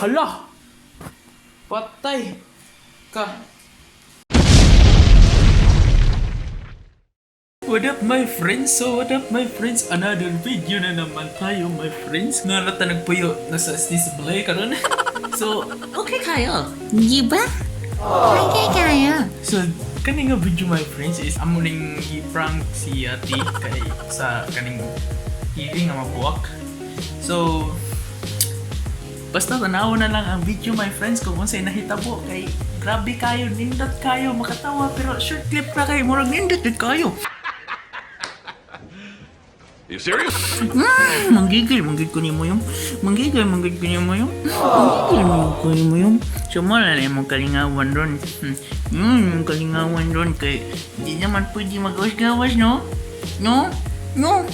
Hala! Patay! Ka! What up, my friends? So what up, my friends? Another video na naman tayo, my friends. Nga nata nagpuyo nasa display karon. So, Okay kayo. Di ba? Okay kayo. So kani nga video, my friends, is amo ning i-prank si ate kay sa kaning TV nga mabuwak. So basta tanaw na lang ang video, my friends, kung unsay nahitabo kay grabe kayo, nindot kayo makatawa, pero short clip ra kay murag nindot jud kayo. You serious? Manggigil, manggigil ko nimo yung. Manggigil, manggigil ko nimo yung. Manggigil, manggigil ko nimo yung. So mo na lang imong kalingawan ron. Imong kalingawan ron kay di naman pwede magawas-gawas, no? No? No?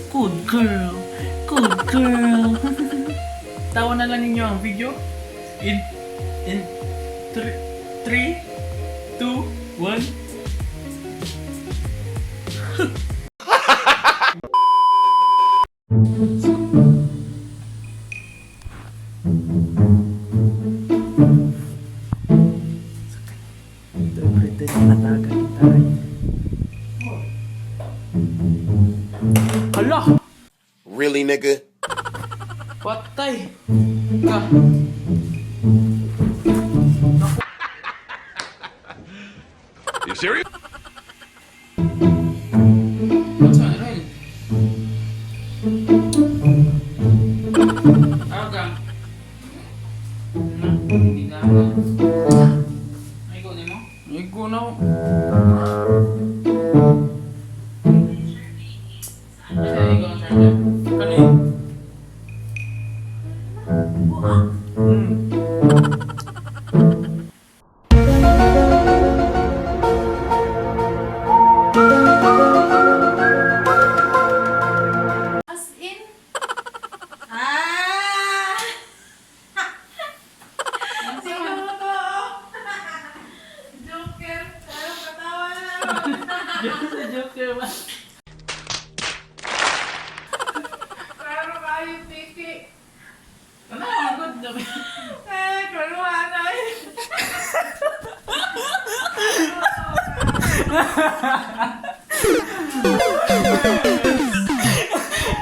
Good girl. Good girl. Tawa na lang ninyo ang video. In 3, 2, 1. Interpreted ataga tayo. Hala! Really, nigga? Patay! Ka! You serious? What's on rin? Aga. Na, hindi na ako. Ay, ikaw mo? Ay, na ako. Ay, ikaw ang charger. Kano yun? As in? Ah! Sino to? Joker. Pero katawa na. Sa Joker ba? Pero kayo, Titi. Ano? Ang good. Eh, kaluha na.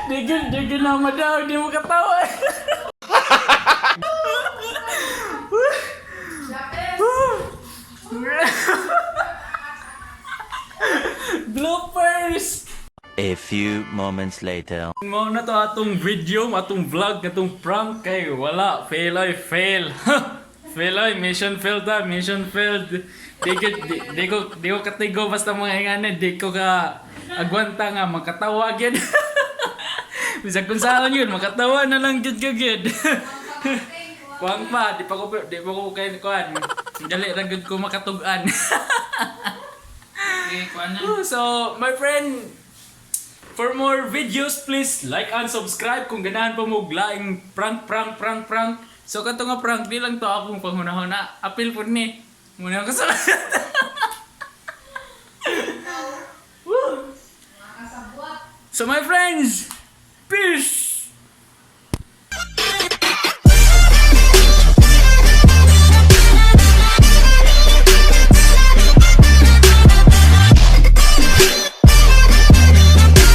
Digil, digil na madaw, di mo katawa. Bloopers! A few moments later. Mao na to atong video, atong vlog, atong prank kay wala, fail ay fail. Fail ay, mission failed ta, mission failed. Di ko katigo basta mga ingane, di ko ka agwanta nga makatawa gyud. Bisag kung saan yun, makatawa na lang gyud ka gyud. Kuang pa, di pa ko kay kuan. Dali ra gyud ko makatug-an. Okay, kuan na. So, my friend, for more videos, please like and subscribe kung ganahan pa mo og laing prank, prank, prank, prank. So, kato nga prank, di lang to akong panghunahuna. Apil po ni. Muna ko sa. Woo! So, my friends, peace!